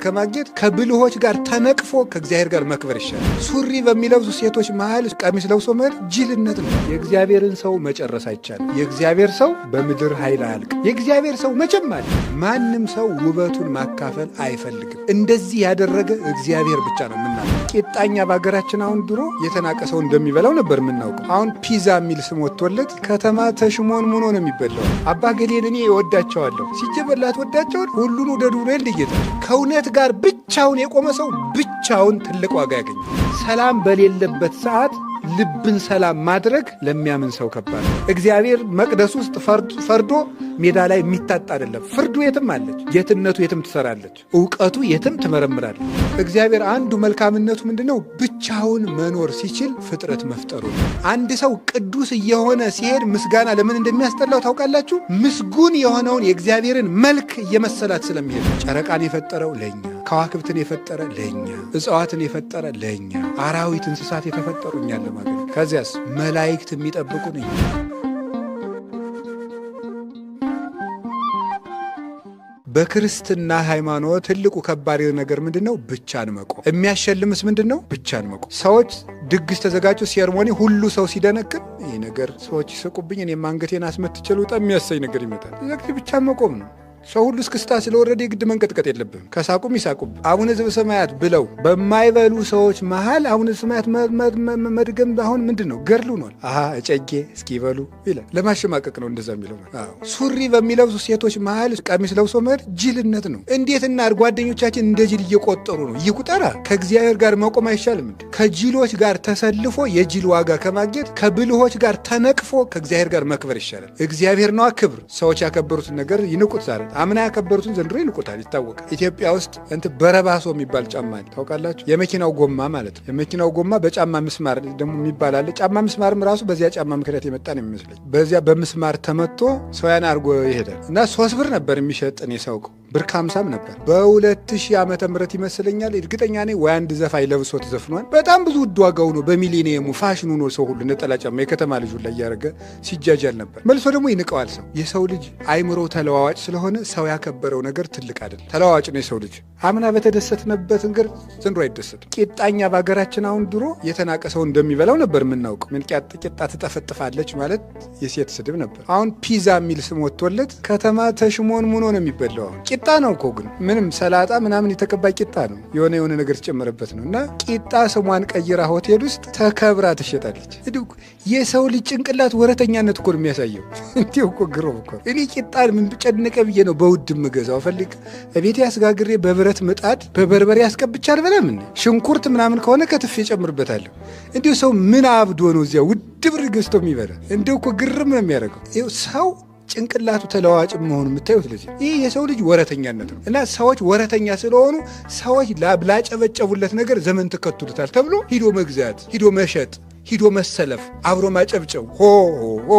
ከማግኘት ከብልሆች ጋር ተነቅፎ ከእግዚአብሔር ጋር መክበር ይሻላል። ሱሪ በሚለብሱ ሴቶች መሃል ቀሚስ ለብሶ መሄድ ጅልነት ነው። የእግዚአብሔርን ሰው መጨረስ አይቻልም። የእግዚአብሔር ሰው በምድር ኃይል አያልቅም። የእግዚአብሔር ሰው መቼም አለ። ማንም ሰው ውበቱን ማካፈል አይፈልግም። እንደዚህ ያደረገ እግዚአብሔር ብቻ ነው የምናውቀው። ቂጣኛ በሀገራችን አሁን ድሮ የተናቀ ሰው እንደሚበላው ነበር የምናውቀው። አሁን ፒዛ የሚል ስም ወጥቶለት ከተማ ተሽሞን ሙኖ ነው የሚበላው። አባ ገሌን እኔ እወዳቸዋለሁ ሲጀመር ላትወዳቸውን ሁሉን ውደዱ ብሎ የለ ጌታ። ከእውነት ጋር ብቻውን የቆመ ሰው ብቻውን ትልቅ ዋጋ ያገኛል። ሰላም በሌለበት ሰዓት ልብን ሰላም ማድረግ ለሚያምን ሰው ከባድ ነው። እግዚአብሔር መቅደስ ውስጥ ፈርዶ ሜዳ ላይ የሚታጣ አይደለም። ፍርዱ የትም አለች፣ ጌትነቱ የትም ትሰራለች፣ እውቀቱ የትም ትመረምራለች። እግዚአብሔር አንዱ መልካምነቱ ምንድን ነው? ብቻውን መኖር ሲችል ፍጥረት መፍጠሩ ነው። አንድ ሰው ቅዱስ እየሆነ ሲሄድ ምስጋና ለምን እንደሚያስጠላው ታውቃላችሁ? ምስጉን የሆነውን የእግዚአብሔርን መልክ እየመሰላት ስለሚሄድ። ጨረቃን የፈጠረው ለእኛ፣ ከዋክብትን የፈጠረ ለእኛ፣ እጽዋትን የፈጠረ ለእኛ፣ አራዊት እንስሳት የተፈጠሩ እኛን ለማገልገል፣ ከዚያስ መላእክት የሚጠብቁን እኛ። በክርስትና ሃይማኖት ትልቁ ከባድ ነገር ምንድን ነው? ብቻን መቆም። የሚያሸልምስ ምንድን ነው? ብቻን መቆም። ሰዎች ድግስ ተዘጋጁ፣ ceremony፣ ሁሉ ሰው ሲደነቅን ይህ ነገር ሰዎች ይስቁብኝ፣ እኔም አንገቴን አስመትቼ ልውጣ የሚያሰኝ ነገር ይመጣል። ብቻን መቆም ነው። ሰው ሁሉ እስክስታ ስለወረደ የግድ መንቀጥቀጥ የለብህም። ከሳቁም ይሳቁብ። አቡነ ዘበሰማያት ብለው በማይበሉ ሰዎች መሃል አቡነ ዘበሰማያት መድገም አሁን ምንድን ነው? ገድል ሆኗል። አሀ እጨጌ እስኪ ይበሉ ይላል። ለማሸማቀቅ ነው እንደዛ የሚለው። ሱሪ በሚለብሱ ሴቶች መሃል ቀሚስ ለብሶ መሄድ ጅልነት ነው። እንዴት እናድርግ? ጓደኞቻችን እንደ ጅል እየቆጠሩ ነው። ይቁጠራ። ከእግዚአብሔር ጋር መቆም አይሻልም እንዴ? ከጅሎች ጋር ተሰልፎ የጅል ዋጋ ከማግኘት ከብልሆች ጋር ተነቅፎ ከእግዚአብሔር ጋር መክበር ይሻላል። እግዚአብሔር ነዋ ክብር። ሰዎች ያከበሩትን ነገር ይንቁት ዛሬ። አምና ያከበሩትን ዘንድሮ ይንቁታል። ይታወቃል። ኢትዮጵያ ውስጥ እንትን በረባሶ የሚባል ጫማ አለ፣ ታውቃላችሁ? የመኪናው ጎማ ማለት ነው። የመኪናው ጎማ በጫማ ምስማር ደግሞ የሚባል አለ። ጫማ ምስማርም ራሱ በዚያ ጫማ ምክንያት የመጣ ነው የሚመስለኝ። በዚያ በምስማር ተመቶ ሰው ያን አድርጎ ይሄዳል እና 3 ብር ነበር የሚሸጥ እኔ ሳውቀው፣ ብር ከ50ም ነበር። በ2000 ዓመተ ምህረት ይመስለኛል፣ እርግጠኛ ነኝ፣ ወይ አንድ ዘፋኝ ለብሶት ዘፍኗል። በጣም ብዙ ውድ ዋጋው ነው። በሚሊኒየሙ ፋሽኑ ነው። ሰው ሁሉ ነጠላ ጫማ የከተማ ልጁ ላይ እያደረገ ሲጃጃል ነበር። መልሶ ደግሞ ይንቀዋል ሰው። የሰው ልጅ አይምሮ ተለዋዋጭ ስለሆነ ሰው ያከበረው ነገር ትልቅ አይደለም። ተለዋዋጭ ነው የሰው ልጅ። አምና በተደሰትንበት ነገር ዘንድሮ አይደሰትም። ቂጣኛ በሀገራችን አሁን ድሮ የተናቀ ሰው እንደሚበላው ነበር የምናውቀው። ምን ቂጣ ትጠፈጥፋለች ማለት የሴት ስድብ ነበር። አሁን ፒዛ የሚል ስም ወጥቶለት ከተማ ተሽሞን ሙኖ ነው የሚበላው። አሁን ቂጣ ነው እኮ ግን ምንም ሰላጣ ምናምን የተቀባ ቂጣ ነው። የሆነ የሆነ ነገር ተጨመረበት ነው እና ቂጣ ስሟን ቀይራ ሆቴል ውስጥ ተከብራ ትሸጣለች። የሰው ልጅ ጭንቅላት ወረተኛነት እኮ ነው የሚያሳየው። እንዲሁ እኮ ግሮም እኮ እኔ ቂጣን ምን ጨነቀ ብዬ ነው በውድ የምገዛው። ፈልግ ቤቴ አስጋግሬ በብረት ምጣድ በበርበሬ አስቀብቻ አልበላም። ሽንኩርት ምናምን ከሆነ ከትፌ እጨምርበታለሁ። እንዲሁ ሰው ምን አብዶ ነው እዚያ ውድ ብር ገዝቶ የሚበላ? እንዲሁ እኮ ግርም ነው የሚያደርገው ሰው ጭንቅላቱ ተለዋዋጭ መሆኑ የምታዩት ለዚህ ይህ የሰው ልጅ ወረተኛነት ነው። እና ሰዎች ወረተኛ ስለሆኑ ሰዎች ላጨበጨቡለት ነገር ዘመን ትከቱሉታል ተብሎ ሂዶ መግዛት፣ ሂዶ መሸጥ፣ ሂዶ መሰለፍ፣ አብሮ ማጨብጨብ፣ ሆ ሆ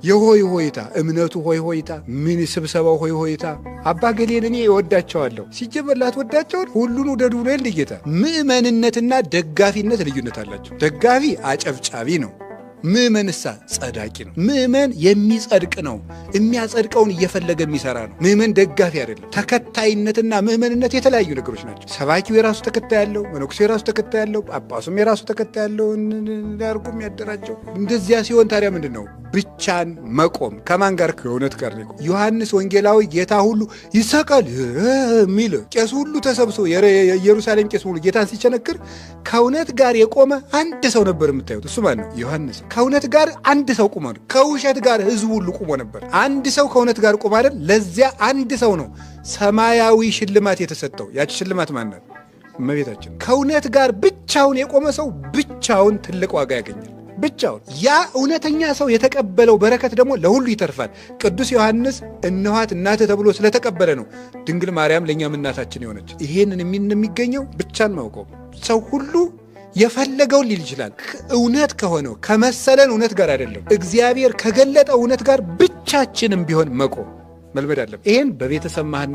የሆይ ሆይታ፣ እምነቱ ሆይ ሆይታ፣ ምን ስብሰባው ሆይ ሆይታ። አባ ገሌን እኔ እወዳቸዋለሁ ሲጀመር ላትወዳቸውን ሁሉን ውደዱ ብሎ የለ ጌታ። ምእመንነትና ደጋፊነት ልዩነት አላቸው። ደጋፊ አጨብጫቢ ነው። ምእመንሳ ጸዳቂ ነው። ምእመን የሚጸድቅ ነው። የሚያጸድቀውን እየፈለገ የሚሰራ ነው። ምእመን ደጋፊ አይደለም። ተከታይነትና ምእመንነት የተለያዩ ነገሮች ናቸው። ሰባኪው የራሱ ተከታይ ያለው፣ መነኩሴው የራሱ ተከታይ ያለው፣ ጳጳሱም የራሱ ተከታይ ያለው አድርጎ የሚያደራጀው። እንደዚያ ሲሆን ታዲያ ምንድን ነው? ብቻን መቆም ከማን ጋር? ከእውነት ጋር ነው። ዮሐንስ ወንጌላዊ ጌታ ሁሉ ይሰቀል የሚል ቄስ ሁሉ ተሰብስቦ የኢየሩሳሌም ቄስ ሁሉ ጌታን ሲቸነክር ከእውነት ጋር የቆመ አንድ ሰው ነበር የምታዩት። እሱ ማን ነው? ዮሐንስ። ከእውነት ጋር አንድ ሰው ቁሞ ነው። ከውሸት ጋር ህዝቡ ሁሉ ቁሞ ነበር። አንድ ሰው ከእውነት ጋር ቆሞ አይደል? ለዚያ አንድ ሰው ነው ሰማያዊ ሽልማት የተሰጠው። ያቺ ሽልማት ማን ናት? እመቤታችን። ከእውነት ጋር ብቻውን የቆመ ሰው ብቻውን ትልቅ ዋጋ ያገኛል። ብቻውን ያ እውነተኛ ሰው የተቀበለው በረከት ደግሞ ለሁሉ ይተርፋል። ቅዱስ ዮሐንስ እነኋት እናትህ ተብሎ ስለተቀበለ ነው ድንግል ማርያም ለእኛም እናታችን የሆነች። ይሄንን የሚገኘው ብቻን ማውቀው ሰው ሁሉ የፈለገውን ሊል ይችላል። እውነት ከሆነው ከመሰለን እውነት ጋር አይደለም፣ እግዚአብሔር ከገለጠ እውነት ጋር ብቻችንም ቢሆን መቆም መልመድ አለብን። ይሄን በቤተሰብ መሃል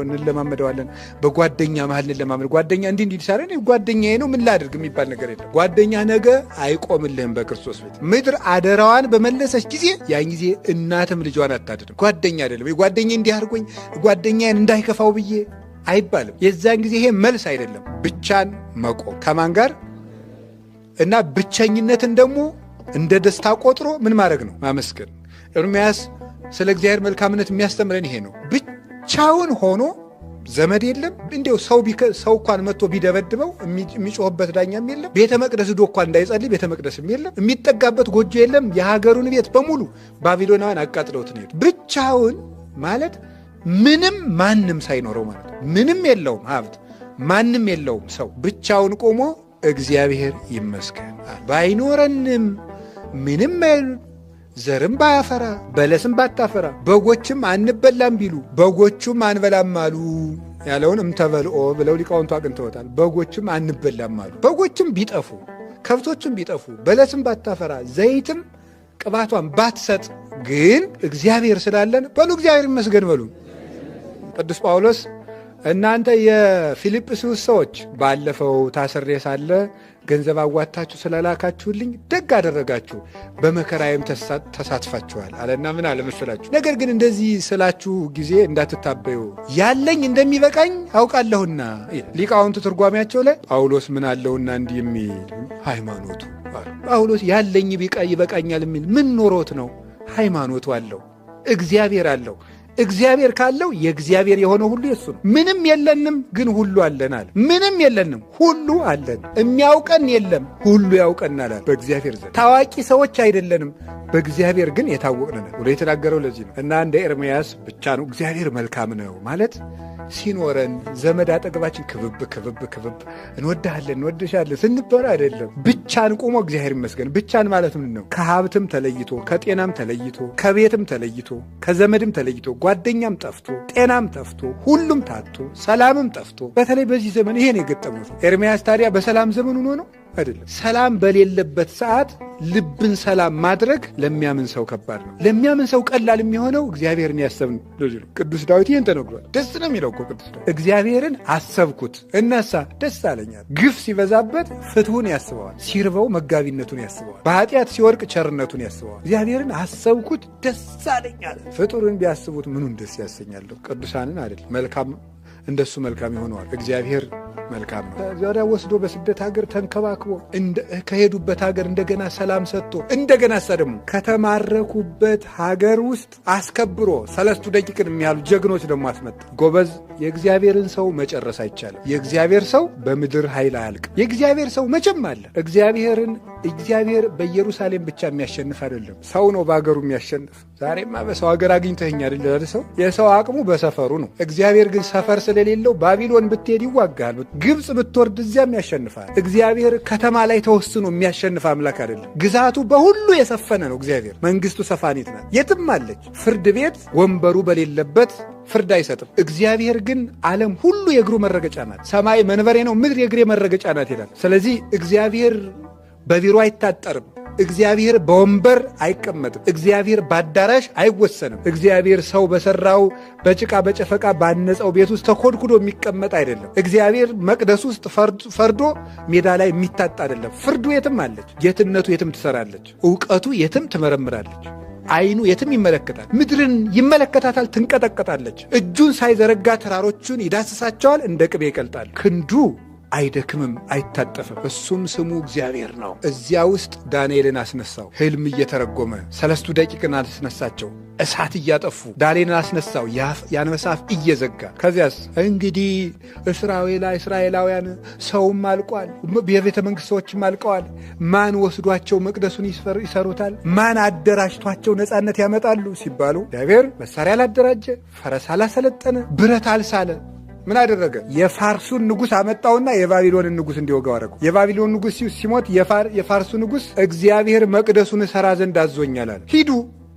እንለማመደዋለን። በጓደኛ መሃል እንለማመድ። ጓደኛ እንዲህ እንዲህ ሲያደርግ ጓደኛዬ ነው ምን ላድርግ የሚባል ነገር የለም። ጓደኛ ነገ አይቆምልህም በክርስቶስ ፊት። ምድር አደራዋን በመለሰች ጊዜ ያን ጊዜ እናትም ልጇን አታድንም። ጓደኛ አይደለም ጓደኛ እንዲህ አድርጎኝ ጓደኛዬን እንዳይከፋው ብዬ አይባልም። የዛን ጊዜ ይሄ መልስ አይደለም። ብቻን መቆም ከማን ጋር እና ብቸኝነትን ደግሞ እንደ ደስታ ቆጥሮ ምን ማድረግ ነው? ማመስገን። ኤርምያስ ስለ እግዚአብሔር መልካምነት የሚያስተምረን ይሄ ነው። ብቻውን ሆኖ ዘመድ የለም፣ እንዲያው ሰው እንኳን መጥቶ ቢደበድበው የሚጮህበት ዳኛም የለም። ቤተ መቅደስ ዶ እንኳን እንዳይጸልይ ቤተ መቅደስም የለም፣ የሚጠጋበት ጎጆ የለም። የሀገሩን ቤት በሙሉ ባቢሎናውያን አቃጥለውት ነው። ብቻውን ማለት ምንም ማንም ሳይኖረው ማለት ነው። ምንም የለውም ሀብት፣ ማንም የለውም ሰው። ብቻውን ቆሞ እግዚአብሔር ይመስገን ባይኖረንም ምንም ዘርም ባያፈራ በለስም ባታፈራ በጎችም አንበላም ቢሉ በጎቹም አንበላም አሉ ያለውን እምተበልኦ ብለው ሊቃውንቱ አቅንተውታል። በጎችም አንበላም አሉ። በጎችም ቢጠፉ ከብቶችም ቢጠፉ በለስም ባታፈራ ዘይትም ቅባቷን ባትሰጥ ግን እግዚአብሔር ስላለን በሉ እግዚአብሔር ይመስገን በሉ። ቅዱስ ጳውሎስ እናንተ የፊልጵስዩስ ሰዎች ባለፈው ታስሬ ሳለ ገንዘብ አዋታችሁ ስለላካችሁልኝ ደግ አደረጋችሁ፣ በመከራዬም ተሳትፋችኋል አለና ምን አለ መሰላችሁ? ነገር ግን እንደዚህ ስላችሁ ጊዜ እንዳትታበዩ ያለኝ እንደሚበቃኝ አውቃለሁና። ሊቃውንቱ ትርጓሜያቸው ላይ ጳውሎስ ምን አለውና እንዲህ የሚል ሃይማኖቱ አሉ። ጳውሎስ ያለኝ ይበቃኛል የሚል ምን ኖሮት ነው? ሃይማኖቱ አለው፣ እግዚአብሔር አለው። እግዚአብሔር ካለው የእግዚአብሔር የሆነ ሁሉ የሱ ነው። ምንም የለንም ግን ሁሉ አለን አለ። ምንም የለንም ሁሉ አለን። የሚያውቀን የለም ሁሉ ያውቀናል አለ። በእግዚአብሔር ዘንድ ታዋቂ ሰዎች አይደለንም፣ በእግዚአብሔር ግን የታወቅን ነን ብሎ የተናገረው ለዚህ ነው። እና እንደ ኤርምያስ ብቻ ነው እግዚአብሔር መልካም ነው ማለት ሲኖረን ዘመድ አጠገባችን ክብብ ክብብ ክብብ እንወድሃለን እንወድሻለን ስንበላ አይደለም። ብቻን ቆሞ እግዚአብሔር ይመስገን። ብቻን ማለት ምን ነው? ከሀብትም ተለይቶ ከጤናም ተለይቶ ከቤትም ተለይቶ ከዘመድም ተለይቶ ጓደኛም ጠፍቶ ጤናም ጠፍቶ ሁሉም ታጥቶ ሰላምም ጠፍቶ፣ በተለይ በዚህ ዘመን ይሄን የገጠመው ኤርምያስ ታዲያ በሰላም ዘመን ሆኖ ነው አይደለም። ሰላም በሌለበት ሰዓት ልብን ሰላም ማድረግ ለሚያምን ሰው ከባድ ነው። ለሚያምን ሰው ቀላል የሚሆነው እግዚአብሔርን ያሰብን ልጅ ነው። ቅዱስ ዳዊት ይህን ተነግሯል። ደስ ነው የሚለው እኮ ቅዱስ ዳዊት እግዚአብሔርን አሰብኩት እናሳ ደስ አለኛል። ግፍ ሲበዛበት ፍትሁን ያስበዋል፣ ሲርበው መጋቢነቱን ያስበዋል፣ በኃጢአት ሲወድቅ ቸርነቱን ያስበዋል። እግዚአብሔርን አሰብኩት ደስ አለኛል። ፍጡርን ቢያስቡት ምኑን ደስ ያሰኛለሁ? ቅዱሳንን አይደለም መልካም እንደሱ መልካም ይሆነዋል። እግዚአብሔር መልካም ነው። ከዚያ ወስዶ በስደት ሀገር ተንከባክቦ ከሄዱበት ሀገር እንደገና ሰላም ሰጥቶ እንደገና እሳ ደግሞ ከተማረኩበት ሀገር ውስጥ አስከብሮ ሰለስቱ ደቂቅን የሚያሉ ጀግኖች ደግሞ አስመጣ። ጎበዝ፣ የእግዚአብሔርን ሰው መጨረስ አይቻልም። የእግዚአብሔር ሰው በምድር ኃይል አያልቅም። የእግዚአብሔር ሰው መቼም አለ። እግዚአብሔርን እግዚአብሔር በኢየሩሳሌም ብቻ የሚያሸንፍ አይደለም። ሰው ነው በሀገሩ የሚያሸንፍ። ዛሬማ በሰው ሀገር አግኝተኸኝ አይደል? ሰው የሰው አቅሙ በሰፈሩ ነው። እግዚአብሔር ግን ሰፈር ስለሌለው ባቢሎን ብትሄድ ይዋጋል፣ ግብፅ ብትወርድ እዚያም ያሸንፋል። እግዚአብሔር ከተማ ላይ ተወስኖ የሚያሸንፍ አምላክ አይደለም። ግዛቱ በሁሉ የሰፈነ ነው። እግዚአብሔር መንግስቱ ሰፋኒት ናት፣ የትም አለች። ፍርድ ቤት ወንበሩ በሌለበት ፍርድ አይሰጥም። እግዚአብሔር ግን ዓለም ሁሉ የእግሩ መረገጫ ናት። ሰማይ መንበሬ ነው፣ ምድር የእግሬ መረገጫ ናት ይላል። ስለዚህ እግዚአብሔር በቢሮ አይታጠርም። እግዚአብሔር በወንበር አይቀመጥም። እግዚአብሔር በአዳራሽ አይወሰንም። እግዚአብሔር ሰው በሰራው በጭቃ በጨፈቃ ባነጸው ቤት ውስጥ ተኮድኩዶ የሚቀመጥ አይደለም። እግዚአብሔር መቅደስ ውስጥ ፈርዶ ሜዳ ላይ የሚታጣ አይደለም። ፍርዱ የትም አለች። ጌትነቱ የትም ትሰራለች። እውቀቱ የትም ትመረምራለች። ዓይኑ የትም ይመለከታል። ምድርን ይመለከታታል፣ ትንቀጠቀጣለች። እጁን ሳይዘረጋ ተራሮቹን ይዳስሳቸዋል፣ እንደ ቅቤ ይቀልጣል። ክንዱ አይደክምም፣ አይታጠፍም። እሱም ስሙ እግዚአብሔር ነው። እዚያ ውስጥ ዳንኤልን አስነሳው። ሕልም እየተረጎመ ሰለስቱ ደቂቅን አስነሳቸው፣ እሳት እያጠፉ ዳንኤልን አስነሳው፣ የአንበሳ አፍ እየዘጋ። ከዚያስ እንግዲህ እስራኤላውያን ሰውም አልቋል፣ የቤተ መንግሥት ሰዎችም አልቀዋል። ማን ወስዷቸው መቅደሱን ይሰሩታል? ማን አደራጅቷቸው ነፃነት ያመጣሉ? ሲባሉ እግዚአብሔር መሳሪያ አላደራጀ፣ ፈረስ አላሰለጠነ፣ ብረት አልሳለ። ምን አደረገ? የፋርሱን ንጉሥ አመጣውና የባቢሎንን ንጉሥ እንዲወጋው አደረገው። የባቢሎን ንጉሥ ሲሞት የፋርሱ ንጉሥ እግዚአብሔር መቅደሱን እሰራ ዘንድ አዞኛል አለ። ሂዱ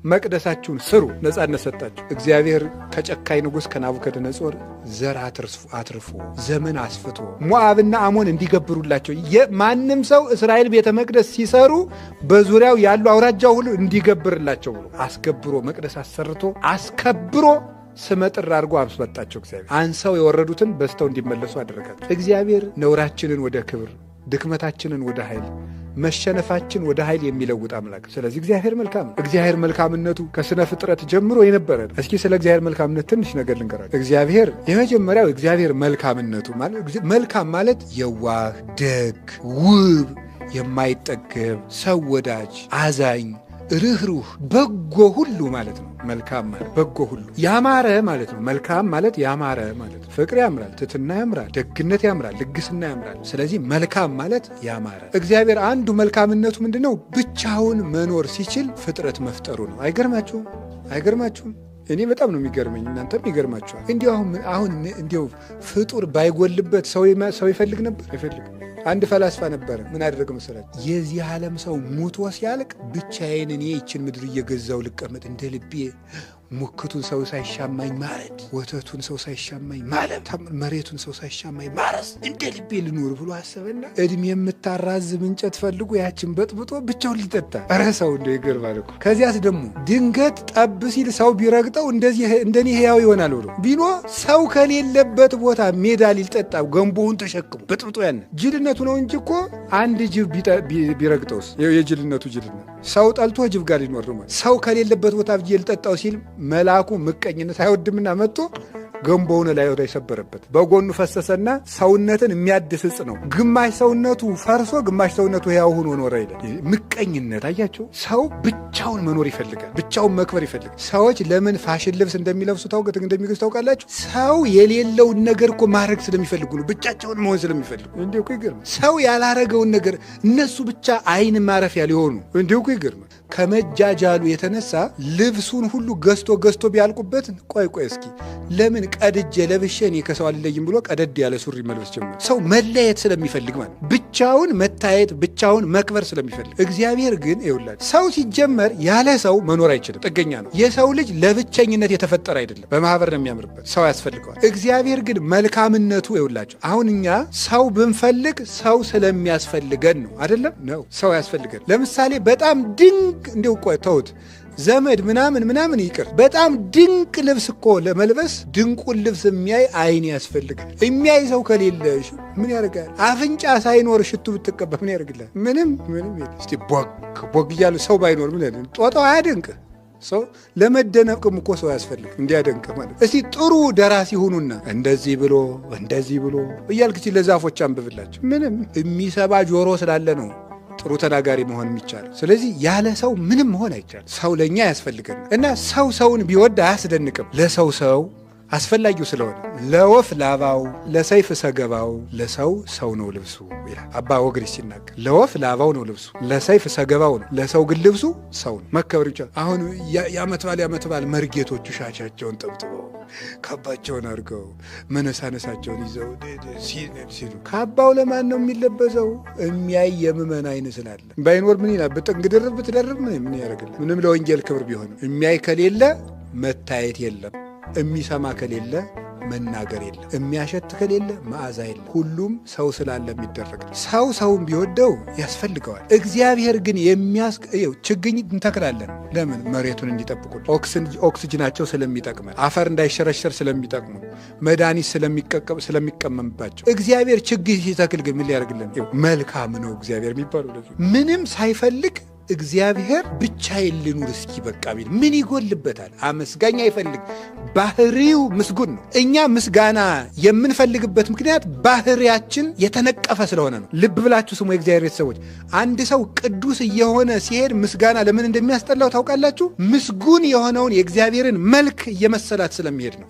መቅደሳችሁን ስሩ፣ ነፃነት ሰጣችሁ። እግዚአብሔር ከጨካኝ ንጉሥ ከናቡከደነጾር ዘር አትርፎ ዘመን አስፍቶ ሞዓብና አሞን እንዲገብሩላቸው ማንም ሰው እስራኤል ቤተ መቅደስ ሲሰሩ በዙሪያው ያሉ አውራጃው ሁሉ እንዲገብርላቸው ብሎ አስገብሮ መቅደስ አሰርቶ አስከብሮ ስመጥር አድርጎ አስመጣቸው። እግዚአብሔር አንሰው የወረዱትን በዝተው እንዲመለሱ አደረጋቸው። እግዚአብሔር ነውራችንን ወደ ክብር፣ ድክመታችንን ወደ ኃይል፣ መሸነፋችን ወደ ኃይል የሚለውጥ አምላክ። ስለዚህ እግዚአብሔር መልካም ነው። እግዚአብሔር መልካምነቱ ከስነ ፍጥረት ጀምሮ የነበረ ነው። እስኪ ስለ እግዚአብሔር መልካምነት ትንሽ ነገር ልንገራችሁ። እግዚአብሔር የመጀመሪያው እግዚአብሔር መልካምነቱ ማለት መልካም ማለት የዋህ፣ ደግ፣ ውብ፣ የማይጠገብ፣ ሰው ወዳጅ፣ አዛኝ፣ ርኅሩህ፣ በጎ ሁሉ ማለት ነው። መልካም ማለት በጎ ሁሉ ያማረ ማለት ነው። መልካም ማለት ያማረ ማለት ነው። ፍቅር ያምራል፣ ትሕትና ያምራል፣ ደግነት ያምራል፣ ልግስና ያምራል። ስለዚህ መልካም ማለት ያማረ። እግዚአብሔር አንዱ መልካምነቱ ምንድን ነው? ብቻውን መኖር ሲችል ፍጥረት መፍጠሩ ነው። አይገርማችሁም? አይገርማችሁም? እኔ በጣም ነው የሚገርመኝ፣ እናንተም ይገርማችኋል። እንዲሁ አሁን እንዲሁ ፍጡር ባይጎልበት ሰው ይፈልግ ነበር? አይፈልግም። አንድ ፈላስፋ ነበረ። ምን አደረገ መሰላችሁ? የዚህ ዓለም ሰው ሙቶ ሲያልቅ ብቻዬን እኔ ይችን ምድር እየገዛው ልቀመጥ እንደ ልቤ፣ ሙክቱን ሰው ሳይሻማኝ ማረድ፣ ወተቱን ሰው ሳይሻማኝ ማለብ፣ መሬቱን ሰው ሳይሻማኝ ማረስ፣ እንደ ልቤ ልኑር ብሎ አሰበና እድሜ የምታራዝም እንጨት ፈልጎ ያችን በጥብጦ ብቻውን ሊጠጣ። ኧረ ሰው እንደው ይገርማል እኮ። ከዚያስ ደግሞ ድንገት ጠብ ሲል ሰው ቢረግጠው እንደዚህ እንደኔ ሕያው ይሆናል ብሎ ቢኖ ሰው ከሌለበት ቦታ ሜዳ ሊጠጣ ገንቦውን ተሸክሞ በጥብጦ ያንን ጅልነቱ ነው እንጂ እኮ አንድ ጅብ ቢረግጠውስ የጅልነቱ ጅልነት ሰው ጠልቶ ጅብ ጋር ሊኖር ነው። ሰው ከሌለበት ቦታ ብዬ ልጠጣው ሲል መልአኩ ምቀኝነት አይወድምና መጥቶ ገንቦውን ላይ ወደ ሰበረበት። በጎኑ ፈሰሰና ሰውነትን የሚያድስ ዕፅ ነው። ግማሽ ሰውነቱ ፈርሶ ግማሽ ሰውነቱ ሕያው ሆኖ ኖረ ይላል። ምቀኝነት አያቸው። ሰው ብቻውን መኖር ይፈልጋል። ብቻውን መክበር ይፈልጋል። ሰዎች ለምን ፋሽን ልብስ እንደሚለብሱ እንደሚገዙ ታውቃላችሁ? ሰው የሌለውን ነገር እኮ ማድረግ ስለሚፈልጉ ነው። ብቻቸውን መሆን ስለሚፈልጉ። እንዲሁ እኮ ይገርማል። ሰው ያላረገውን ነገር እነሱ ብቻ አይን ማረፊያ ሊሆኑ እንዲሁ እኮ ይገርማል። ከመጃጃሉ የተነሳ ልብሱን ሁሉ ገዝቶ ገዝቶ ቢያልቁበት ቆይ ቆይ እስኪ ለምን ቀድጄ ለብሼ እኔ ከሰው አልለይም ብሎ ቀደድ ያለ ሱሪ መልበስ ጀመረ። ሰው መለየት ስለሚፈልግ ማለት ብቻውን መታየት ብቻውን መክበር ስለሚፈልግ። እግዚአብሔር ግን ይኸውላችሁ ሰው ሲጀመር ያለ ሰው መኖር አይችልም፣ ጥገኛ ነው። የሰው ልጅ ለብቸኝነት የተፈጠረ አይደለም፣ በማህበር ነው የሚያምርበት፣ ሰው ያስፈልገዋል። እግዚአብሔር ግን መልካምነቱ ይኸውላችሁ አሁን እኛ ሰው ብንፈልግ ሰው ስለሚያስፈልገን ነው አይደለም? ነው ሰው ያስፈልገን። ለምሳሌ በጣም ድንቅ እንዲው ቆይ ተውት ዘመድ ምናምን ምናምን ይቅር፣ በጣም ድንቅ ልብስ እኮ ለመልበስ ድንቁን ልብስ የሚያይ አይን ያስፈልጋል። የሚያይ ሰው ከሌለ ምን ያደርጋል? አፍንጫ ሳይኖር ሽቱ ብትቀባ ምን ያደርግላል? ምንም ምንም። እስቲ ቦግ ቦግ እያሉ ሰው ባይኖር ምን ያደርግ? ጦጣው አያደንቅ ሰው ለመደነቅም እኮ ሰው ያስፈልግ እንዲያደንቅ ማለት። እስቲ ጥሩ ደራሲ ሁኑና እንደዚህ ብሎ እንደዚህ ብሎ እያልክ ለዛፎች አንብብላቸው። ምንም የሚሰባ ጆሮ ስላለ ነው ጥሩ ተናጋሪ መሆን የሚቻለው። ስለዚህ ያለ ሰው ምንም መሆን አይቻልም። ሰው ለእኛ ያስፈልገናል እና ሰው ሰውን ቢወድ አያስደንቅም። ለሰው ሰው አስፈላጊው ስለሆነ ለወፍ ላባው፣ ለሰይፍ ሰገባው፣ ለሰው ሰው ነው ልብሱ ይላል አባ ወግሪስ ሲናገር። ለወፍ ላባው ነው ልብሱ፣ ለሰይፍ ሰገባው ነው፣ ለሰው ግን ልብሱ ሰው ነው። መከበር ይቻላል። አሁን የዓመት በዓል የዓመት በዓል መርጌቶቹ ሻሻቸውን ጠብጥበው ካባቸውን አድርገው መነሳነሳቸውን ይዘው ሲሉ ካባው ለማን ነው የሚለበሰው? የሚያይ የምእመን ዓይን ስላለ ባይኖር ምን ይላል? ብጥንግ ድርብ ብትደርብ ምን ያደርግልህ? ምንም ለወንጌል ክብር ቢሆንም የሚያይ ከሌለ መታየት የለም። የሚሰማ ከሌለ መናገር የለም። የሚያሸት ከሌለ መዓዛ የለም። ሁሉም ሰው ስላለ የሚደረግ ነው። ሰው ሰውን ቢወደው ያስፈልገዋል። እግዚአብሔር ግን ችግኝ እንተክላለን። ለምን? መሬቱን እንዲጠብቁ፣ ኦክስጅናቸው ስለሚጠቅመን፣ አፈር እንዳይሸረሸር ስለሚጠቅሙ፣ መድኃኒት ስለሚቀመምባቸው። እግዚአብሔር ችግኝ ሲተክል ግን ምን ሊያደርግልን? መልካም ነው እግዚአብሔር የሚባለው ምንም ሳይፈልግ እግዚአብሔር ብቻዬን ልኑር እስኪ በቃ ቢል ምን ይጎልበታል? አመስጋኝ አይፈልግ። ባህሪው ምስጉን ነው። እኛ ምስጋና የምንፈልግበት ምክንያት ባህሪያችን የተነቀፈ ስለሆነ ነው። ልብ ብላችሁ ስሙ የእግዚአብሔር ቤተሰቦች፣ አንድ ሰው ቅዱስ እየሆነ ሲሄድ ምስጋና ለምን እንደሚያስጠላው ታውቃላችሁ? ምስጉን የሆነውን የእግዚአብሔርን መልክ እየመሰላት ስለሚሄድ ነው።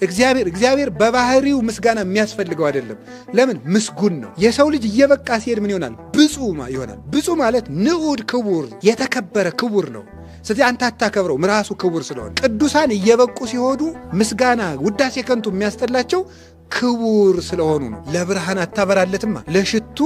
እግዚአብሔር በባህሪው ምስጋና የሚያስፈልገው አይደለም። ለምን? ምስጉን ነው። የሰው ልጅ እየበቃ ሲሄድ ምን ይሆናል? ብፁዕ ይሆናል። ብፁዕ ማለት ንዑድ ክቡር፣ የተከበረ ክቡር ነው። ስለዚህ አንተ አታከብረው ራሱ ክቡር ስለሆነ። ቅዱሳን እየበቁ ሲሆዱ ምስጋና ውዳሴ ከንቱ የሚያስጠላቸው ክቡር ስለሆኑ ነው። ለብርሃን አታበራለትማ፣ ለሽቱ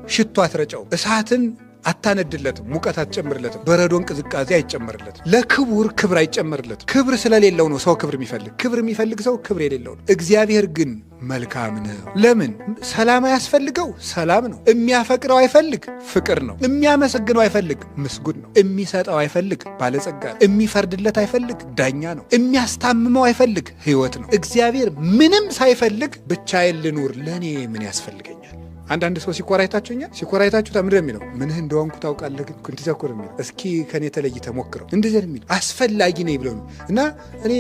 ሽቱ አትረጨው፣ እሳትን አታነድለትም፣ ሙቀት አትጨምርለትም፣ በረዶን ቅዝቃዜ አይጨመርለትም። ለክቡር ክብር አይጨመርለትም። ክብር ስለሌለው ነው ሰው ክብር የሚፈልግ። ክብር የሚፈልግ ሰው ክብር የሌለው ነው። እግዚአብሔር ግን መልካም ነው። ለምን? ሰላም አያስፈልገው? ሰላም ነው። የሚያፈቅረው አይፈልግ? ፍቅር ነው። የሚያመሰግነው አይፈልግ? ምስጉን ነው። የሚሰጠው አይፈልግ? ባለጸጋ ነው። የሚፈርድለት አይፈልግ? ዳኛ ነው። የሚያስታምመው አይፈልግ? ሕይወት ነው። እግዚአብሔር ምንም ሳይፈልግ ብቻዬን ልኑር ለእኔ ምን ያስፈልገኛል? አንዳንድ ሰው ሲኮራ አይታችሁኛል። ሲኮራ አይታችሁ ምንድን ነው የሚለው? ምንህ እንደሆንኩ ታውቃለህ ግን እንደዚያ እኮ ነው የሚለው። እስኪ ከኔ ተለይተህ ሞክረው እንደዚያ ነው የሚለው። አስፈላጊ ነኝ ብለው ነው እና እኔ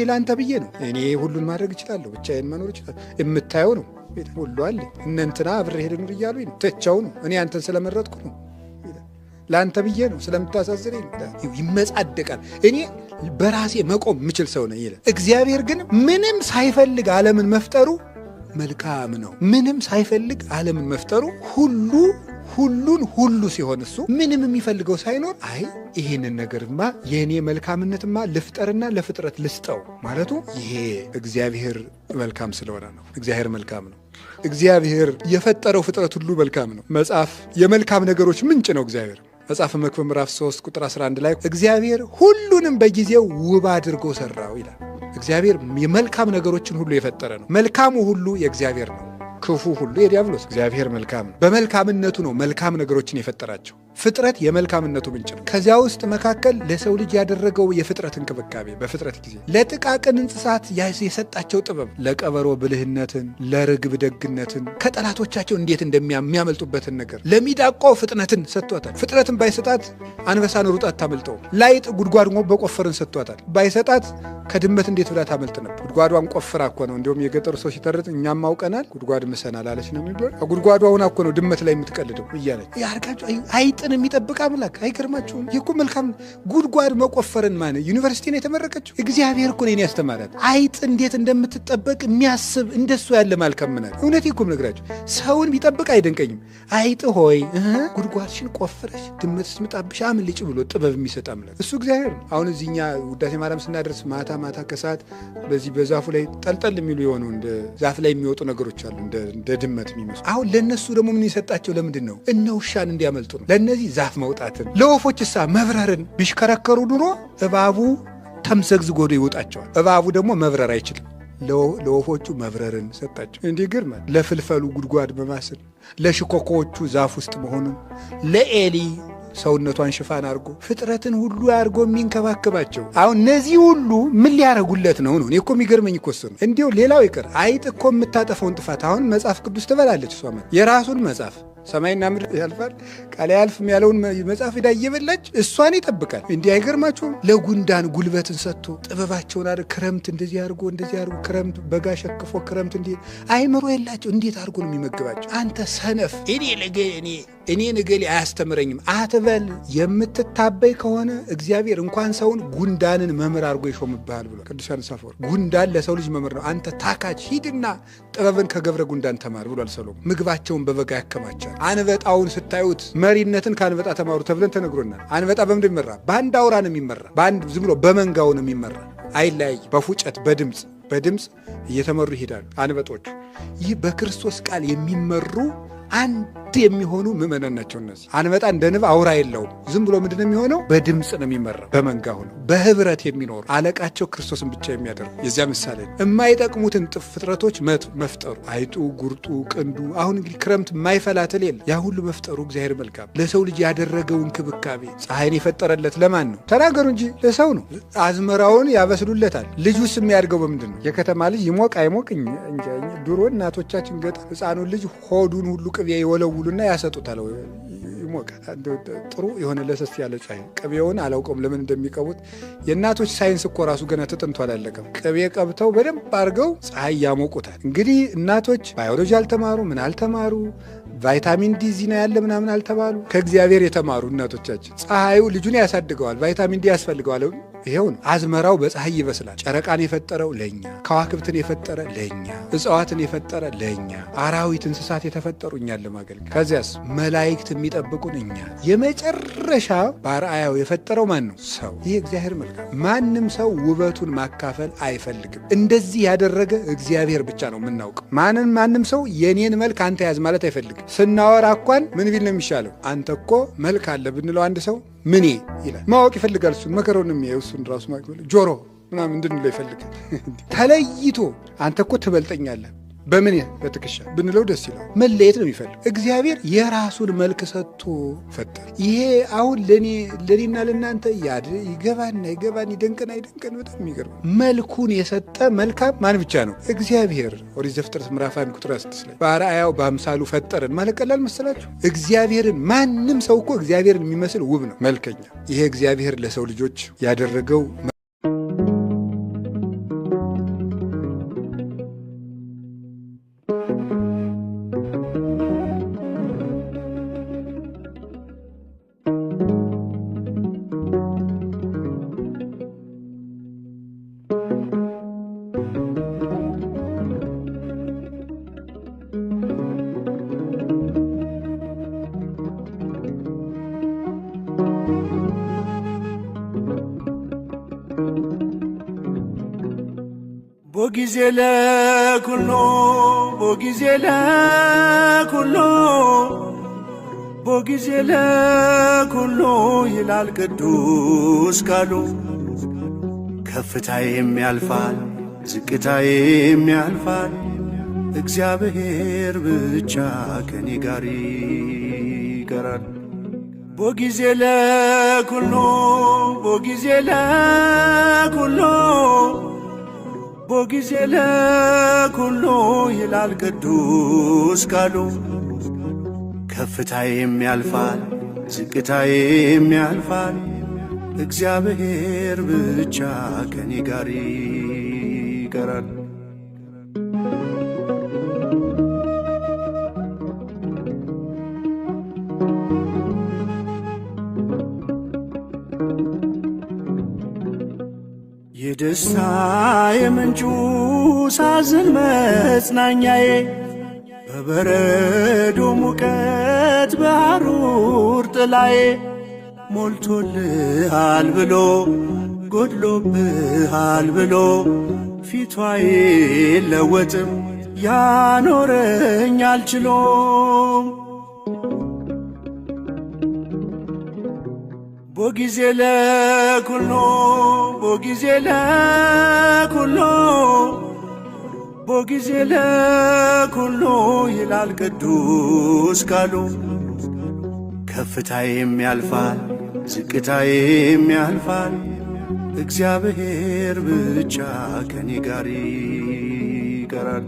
ለአንተ ብዬ ነው፣ እኔ ሁሉን ማድረግ እችላለሁ፣ ብቻዬን መኖር እችላለሁ፣ የምታየው ነው ሁሉ አለ። እነ እንትና አብሬ ልኑር እያሉኝ ነው፣ ትቼው ነው፣ እኔ አንተን ስለመረጥኩ ነው፣ ለአንተ ብዬ ነው፣ ስለምታሳዝነኝ ነው። ይመጻደቃል። እኔ በራሴ መቆም የምችል ሰው ነኝ ይላል። እግዚአብሔር ግን ምንም ሳይፈልግ ዓለምን መፍጠሩ መልካም ነው። ምንም ሳይፈልግ ዓለምን መፍጠሩ ሁሉ ሁሉን ሁሉ ሲሆን እሱ ምንም የሚፈልገው ሳይኖር አይ ይሄንን ነገርማ የእኔ መልካምነትማ ልፍጠርና ለፍጥረት ልስጠው ማለቱ ይሄ እግዚአብሔር መልካም ስለሆነ ነው። እግዚአብሔር መልካም ነው። እግዚአብሔር የፈጠረው ፍጥረት ሁሉ መልካም ነው። መጽሐፍ የመልካም ነገሮች ምንጭ ነው እግዚአብሔር። መጽሐፈ መክብብ ምዕራፍ 3 ቁጥር 11 ላይ እግዚአብሔር ሁሉንም በጊዜው ውብ አድርጎ ሰራው ይላል። እግዚአብሔር የመልካም ነገሮችን ሁሉ የፈጠረ ነው። መልካሙ ሁሉ የእግዚአብሔር ነው፣ ክፉ ሁሉ የዲያብሎስ። እግዚአብሔር መልካም ነው። በመልካምነቱ ነው መልካም ነገሮችን የፈጠራቸው። ፍጥረት የመልካምነቱ ምንጭ ነው። ከዚያ ውስጥ መካከል ለሰው ልጅ ያደረገው የፍጥረት እንክብካቤ፣ በፍጥረት ጊዜ ለጥቃቅን እንስሳት የሰጣቸው ጥበብ፣ ለቀበሮ ብልህነትን፣ ለርግብ ደግነትን፣ ከጠላቶቻቸው እንዴት እንደሚያመልጡበትን ነገር፣ ለሚዳቆ ፍጥነትን ሰጥቷታል። ፍጥነትን ባይሰጣት አንበሳን ሩጣ አታመልጠውም። ላይጥ ጉድጓድ በቆፈርን ሰጥቷታል። ባይሰጣት ከድመት እንዴት ብላ ታመልጥ ነበር? ጉድጓዷን ቆፍራ እኮ ነው። እንዲሁም የገጠሩ ሰው ሲተርት እኛም አውቀናል ጉድጓድ ምሰናል አለች ነው የሚባለው። ጉድጓዷ ሁና እኮ ነው ድመት ላይ የምትቀልደው እያለች ያርጋችሁ። አይጥን የሚጠብቅ አምላክ አይገርማችሁም? ይህ እኮ መልካም ጉድጓድ መቆፈርን ማን ዩኒቨርሲቲ ነው የተመረቀችው? እግዚአብሔር እኮ ነው ያስተማራት። አይጥ እንዴት እንደምትጠበቅ የሚያስብ እንደሱ ያለ መልካም ምናል። እውነቴ እኮ የምነግራችሁ ሰውን ቢጠብቅ አይደንቀኝም። አይጥ ሆይ ጉድጓድሽን ቆፍረሽ ድመት ስትመጣብሽ አምልጭ ብሎ ጥበብ የሚሰጥ አምላክ እሱ እግዚአብሔር ነው። አሁን እዚህ እኛ ውዳሴ ማርያም ስናደርስ ማታ ማታ ከሰዓት በዚህ በዛፉ ላይ ጠልጠል የሚሉ የሆኑ እንደ ዛፍ ላይ የሚወጡ ነገሮች አሉ፣ እንደ ድመት የሚመስሉ። አሁን ለእነሱ ደግሞ ምን የሰጣቸው ለምንድን ነው? እነ ውሻን እንዲያመልጡ ነው። ለእነዚህ ዛፍ መውጣትን፣ ለወፎች እሳ መብረርን። ቢሽከረከሩ ድሮ እባቡ ተምዘግዝጎ ይወጣቸዋል። እባቡ ደግሞ መብረር አይችልም። ለወፎቹ መብረርን ሰጣቸው። እንዲህ ግርማ ለፍልፈሉ ጉድጓድ በማስል፣ ለሽኮኮዎቹ ዛፍ ውስጥ መሆኑን፣ ለኤሊ ሰውነቷን ሽፋን አድርጎ ፍጥረትን ሁሉ አድርጎ የሚንከባከባቸው። አሁን እነዚህ ሁሉ ምን ሊያደርጉለት ነው ነው? እኔ እኮ የሚገርመኝ እኮ እሱ ነው። እንዲሁ ሌላው ይቅር አይጥ እኮ የምታጠፈውን ጥፋት አሁን መጽሐፍ ቅዱስ ትበላለች። እሷ የራሱን መጽሐፍ ሰማይና ምድር ያልፋል ቃል አያልፍም ያለውን መጽሐፍ ሄዳ እየበላች እሷን ይጠብቃል። እንዲህ አይገርማችሁም? ለጉንዳን ጉልበትን ሰጥቶ ጥበባቸውን አድርግ ክረምት እንደዚህ አድርጎ እንደዚህ አድርጎ ክረምት በጋ ሸክፎ ክረምት እንዲህ አይምሮ የላቸው እንዴት አድርጎ ነው የሚመግባቸው? አንተ ሰነፍ እኔን እገሌ አያስተምረኝም አትበል። የምትታበይ ከሆነ እግዚአብሔር እንኳን ሰውን ጉንዳንን መምህር አድርጎ ይሾምብሃል ብሏል ቅዱስ ዮሐንስ አፈወርቅ። ጉንዳን ለሰው ልጅ መምህር ነው። አንተ ታካች ሂድና ጥበብን ከገብረ ጉንዳን ተማር ብሏል ሰሎሞን። ምግባቸውን በበጋ ያከማቻል። አንበጣውን ስታዩት መሪነትን ከአንበጣ ተማሩ ተብለን ተነግሮናል። አንበጣ በምንድን ይመራ? በአንድ አውራ ነው የሚመራ። በአንድ ዝም ብሎ በመንጋው ነው የሚመራ። አይለያይ። በፉጨት በድምፅ በድምፅ እየተመሩ ይሄዳሉ አንበጦቹ። ይህ በክርስቶስ ቃል የሚመሩ አንድ የሚሆኑ ምዕመናን ናቸው። እነዚህ አንበጣ እንደ ንብ አውራ የለውም። ዝም ብሎ ምንድን ነው የሚሆነው? በድምፅ ነው የሚመራው። በመንጋ ሆነው በህብረት የሚኖሩ አለቃቸው ክርስቶስን ብቻ የሚያደርጉ የዚያ ምሳሌ ነው። የማይጠቅሙትን ፍጥረቶች መፍጠሩ አይጡ፣ ጉርጡ፣ ቅንዱ። አሁን እንግዲህ ክረምት የማይፈላ ትል የለ። ያ ሁሉ መፍጠሩ እግዚአብሔር መልካም ለሰው ልጅ ያደረገው እንክብካቤ። ፀሐይን የፈጠረለት ለማን ነው? ተናገሩ እንጂ ለሰው ነው። አዝመራውን ያበስሉለታል። ልጁስ የሚያድገው በምንድን ነው? የከተማ ልጅ ይሞቅ አይሞቅ እንጃ። ድሮ እናቶቻችን ገጠር ህፃኑን ልጅ ሆዱን ሁሉ ቅቤ ይወለውሉና ያሰጡታል። ይሞቃል። ጥሩ የሆነ ለሰስ ያለ ፀሐይ ቅቤውን አላውቀውም ለምን እንደሚቀቡት። የእናቶች ሳይንስ እኮ ራሱ ገና ተጠንቶ አላለቀም። ቅቤ ቀብተው በደንብ አድርገው ፀሐይ ያሞቁታል። እንግዲህ እናቶች ባዮሎጂ አልተማሩ ምን አልተማሩ፣ ቫይታሚን ዲ እዚህ ነው ያለ ምናምን አልተባሉ። ከእግዚአብሔር የተማሩ እናቶቻችን ፀሐዩ ልጁን ያሳድገዋል፣ ቫይታሚን ዲ ያስፈልገዋል። ይሄው ነው። አዝመራው በፀሐይ ይበስላል። ጨረቃን የፈጠረው ለኛ፣ ከዋክብትን የፈጠረ ለኛ፣ እጽዋትን የፈጠረ ለኛ፣ አራዊት እንስሳት የተፈጠሩ እኛን ለማገልገል። ከዚያስ መላእክት የሚጠብቁን እኛ። የመጨረሻ በአርአያው የፈጠረው ማን ነው? ሰው። ይህ እግዚአብሔር መልካም። ማንም ሰው ውበቱን ማካፈል አይፈልግም። እንደዚህ ያደረገ እግዚአብሔር ብቻ ነው የምናውቀው። ማንም ሰው የኔን መልክ አንተ ያዝ ማለት አይፈልግም። ስናወራ እንኳን ምን ቢል ነው የሚሻለው? አንተ እኮ መልክ አለ ብንለው አንድ ሰው ምኔ ይላል። ማወቅ ይፈልጋል። እሱን መከረውን የሚያየው እሱን ራሱ ማወቅ ጆሮ ምናምን እንድንለው ይፈልጋል። ተለይቶ አንተ እኮ ትበልጠኛለህ በምን በትከሻ ብንለው ደስ ይላል። መለየት ነው የሚፈልግ። እግዚአብሔር የራሱን መልክ ሰጥቶ ፈጠረ። ይሄ አሁን ለኔና ለናንተ ይገባና ይገባን ይደንቀን አይደንቀን በጣም የሚገርም መልኩን የሰጠ መልካም ማን ብቻ ነው? እግዚአብሔር። ኦሪት ዘፍጥረት ምዕራፍ 1 ቁጥር 6 ላይ በአርአያው በአምሳሉ ፈጠረን ማለት ቀላል መሰላችሁ? እግዚአብሔርን ማንም ሰው እኮ እግዚአብሔርን የሚመስል ውብ ነው፣ መልከኛ። ይሄ እግዚአብሔር ለሰው ልጆች ያደረገው ቦጊዜ ለኩሉ ቦጊዜ ለኩሉ ቦጊዜ ለኩሉ ይላል ቅዱስ ቃሉ። ከፍታዬም ያልፋል ዝቅታዬም ያልፋል፣ እግዚአብሔር ብቻ ከኔ ጋር ይቀራል። ቦጊዜ ለኩሉ ቦጊዜ ለኩሉ ቦጊዜ ለኩሉ ይላል ቅዱስ ቃሉ። ከፍታዬም ያልፋል ዝቅታዬም ያልፋል፣ እግዚአብሔር ብቻ ከኔ ጋር ይቀራል። የደስታ የምንጩ ሳዝን መጽናኛዬ፣ በበረዶ ሙቀት በሐሩር ጥላዬ፣ ሞልቶልሃል ብሎ ጎድሎብሃል ብሎ ፊቷ አይለወጥም ያኖረኛል ችሎም። ቦጊዜ ለኩሉ ቦጊዜ ለኩሉ ቦጊዜ ለኩሉ ይላል ቅዱስ ቃሉ። ከፍታዬም ያልፋል ዝቅታዬም ያልፋል፣ እግዚአብሔር ብቻ ከኔ ጋር ይቀራል።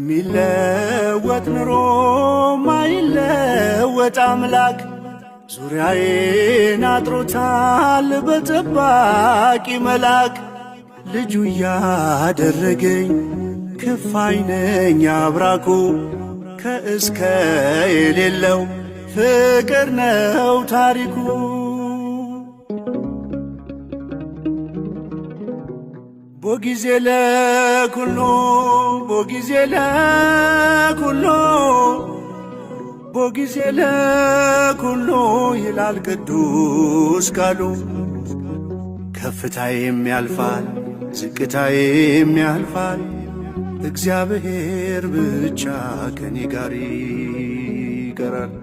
በሚለወጥ ኑሮ ማይለወጥ አምላክ ዙሪያዬን አጥሮታል በጠባቂ መልአክ። ልጁ ያደረገኝ ክፋይ ነኝ አብራኩ፣ ከእስከ የሌለው ፍቅር ነው ታሪኩ። ቦጊዜ ለኩሉ ቦጊዜ ለኩሉ ቦጊዜ ለኩሉ ይላል ቅዱስ ቃሉ። ከፍታዬም ያልፋል ዝቅታዬም ያልፋል፣ እግዚአብሔር ብቻ ከኔ ጋር ይቀራል።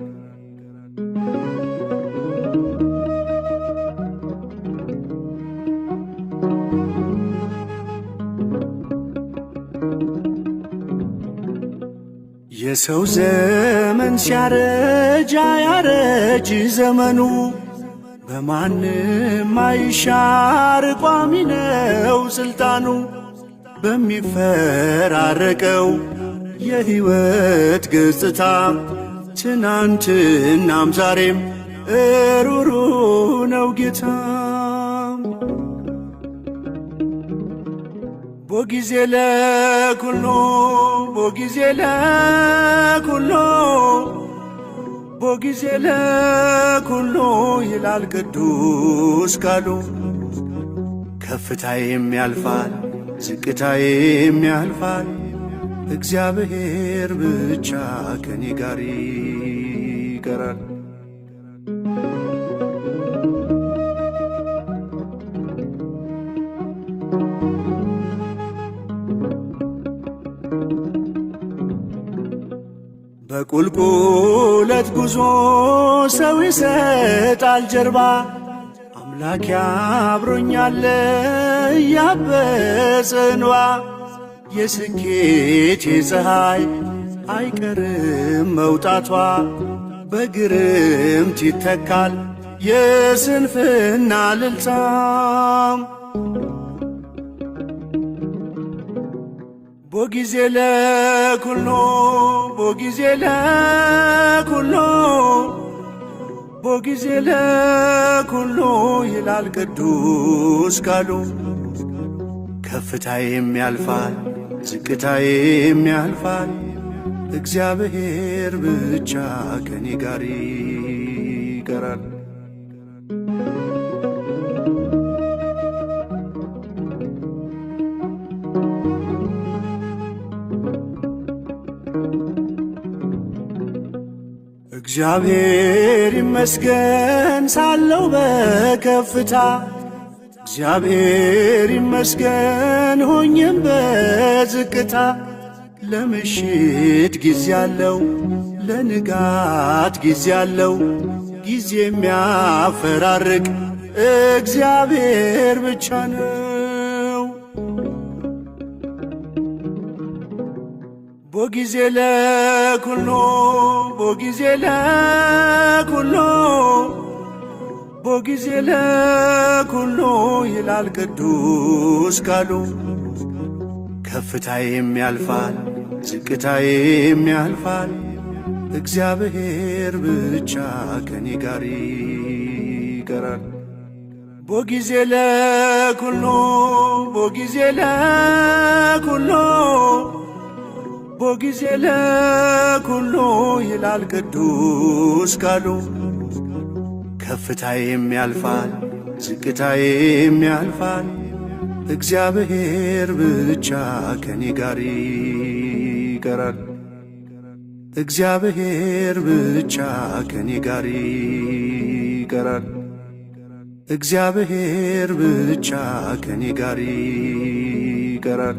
የሰው ዘመን ሲያረጅ አያረጅ ዘመኑ፣ በማንም አይሻር ቋሚ ነው ስልጣኑ። በሚፈራረቀው የሕይወት ገጽታ ትናንትናም ዛሬም ሩሩ ነው ጌታ። ቦጊዜ ለኩሉ ቦጊዜ ለኩሉ ቦጊዜ ለኩሉ ይላል ቅዱስ ቃሉ። ከፍታዬም ያልፋል ዝቅታዬም ያልፋል፣ እግዚአብሔር ብቻ ከኔ ጋር ይቀራል። በቁልቁለት ጉዞ ሰው ይሰጣል ጀርባ፣ አምላክ አብሮኛል እያበሰ እንባ። የስኬቴ ፀሐይ አይቀርም መውጣቷ፣ በግርምት ይተካል የስንፍና ልልታ። ቦጊዜ ለኩሎ ቦጊዜ ለኩሎ ቦጊዜ ለኩሎ ይላል ቅዱስ ቃሉ። ከፍታዬም ያልፋል ዝቅታዬም ያልፋል፣ እግዚአብሔር ብቻ ከኔ ጋር ይቀራል። እግዚአብሔር ይመስገን ሳለው በከፍታ፣ እግዚአብሔር ይመስገን ሆኜም በዝቅታ። ለምሽት ጊዜ አለው ለንጋት ጊዜ አለው፣ ጊዜ የሚያፈራርቅ እግዚአብሔር ብቻ ነው። ቦጊዜ ለኩሎ ቦጊዜ ለኩሎ ቦጊዜ ለኩሎ ይላል ቅዱስ ቃሉ። ከፍታዬም ያልፋል ዝቅታዬም ያልፋል፣ እግዚአብሔር ብቻ ከኔ ጋር ይቀራል። ቦጊዜ ለኩሎ ቦጊዜ ለኩሎ ቦጊዜ ለኩሎ ይላል ቅዱስ ቃሉ። ከፍታዬም ያልፋል ዝቅታዬም ያልፋል፣ እግዚአብሔር ብቻ ከኔ ጋር ይቀራል። እግዚአብሔር ብቻ ከኔ ጋር ይቀራል። እግዚአብሔር ብቻ ከኔ ጋር ይቀራል።